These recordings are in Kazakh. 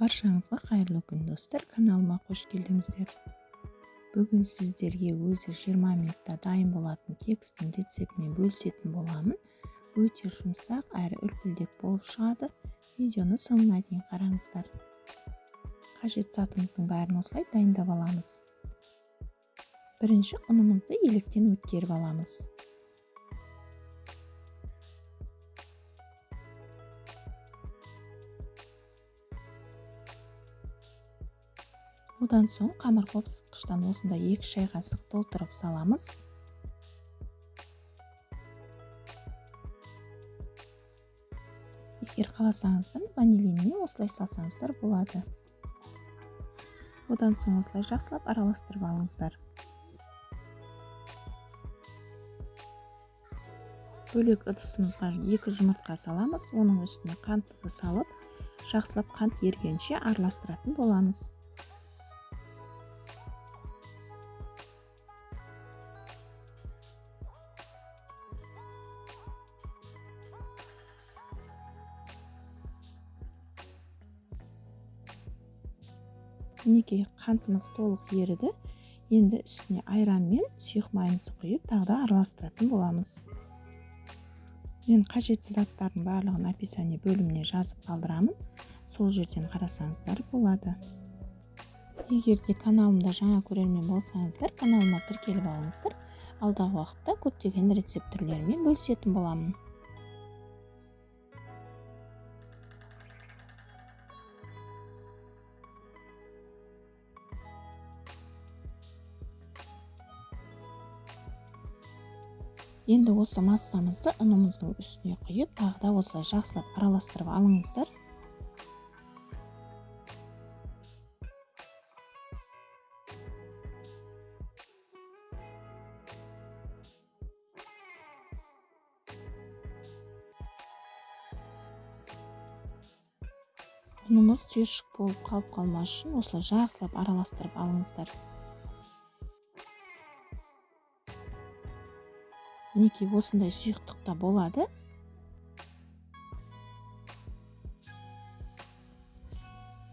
Баршаңызға қайырлы күн, достар! Каналыма қош келдіңіздер. Бүгін сіздерге өзі 20 минутта дайын болатын кекстің рецептімен бөлісетін боламын. Өте жұмсақ әрі үлпілдек болып шығады. Видеоны соңына дейін қараңыздар. Қажет затымыздың бәрін осылай дайындап аламыз. Бірінші ұнымызды електен өткеріп аламыз. Одан соң қамыр қопсытқыштан осындай 2 шай қасық толтырып саламыз. Егер қаласаңыздар, ванилиніне осылай салсаңыздар болады. Одан соң осылай жақсылап араластырып алыңыздар. Бөлек ыдысымызға 2 жұмыртқа саламыз, оның үстіне қантты салып, жақсылап қант ергенше араластыратын боламыз. Мінекей, қантымыз толық еріді. Енді үстіне айран мен сұйық майымызды құйып, тағы да араластыратын боламыз. Мен қажетті заттардың барлығын описание бөліміне жазып қалдырамын. Сол жерден қарасаңыздар болады. Егер де каналымда жаңа көрермен болсаңыздар, каналыма тіркеліп алыңыздар. Алдағы уақытта көптеген рецепт түрлерімен бөлісетін боламын. Енді осы массамызды ұнымыздың үстіне құйып, тағы да осылай жақсылап араластырып алыңыздар. Ұнымыз түйіршік болып қалып қалмас үшін осылай жақсылап араластырып алыңыздар. Мінекей, осындай сұйықтықта болады.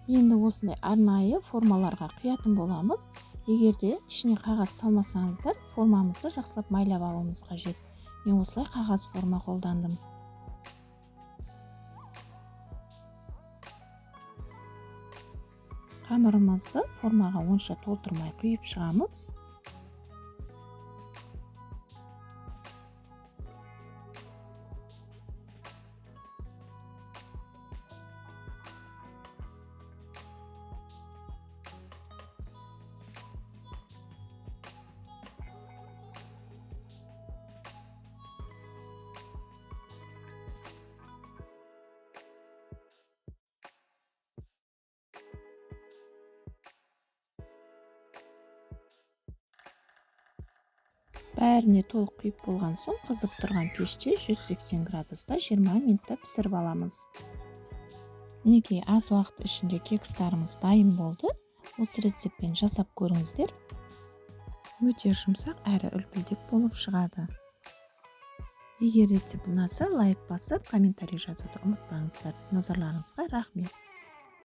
Енді осындай арнайы формаларға құятын боламыз. Егер де ішіне қағаз салмасаңыздар, формамызды жақсылап майлап алуымыз қажет. Мен осылай қағаз форма қолдандым. Қамырымызды формаға онша толтырмай құйып шығамыз. Бәріне толық құйып болған соң, қызып тұрған пеште 180 градуста 20 минутта пісіріп аламыз. Мінекей, аз уақыт ішінде кекстарымыз дайын болды. Осы рецептпен жасап көріңіздер. Өте жұмсақ әрі үлпілдек болып шығады. Егер рецепт ұнаса, лайк басып, комментарий жазуды ұмытпаңыздар. Назарларыңызға рахмет.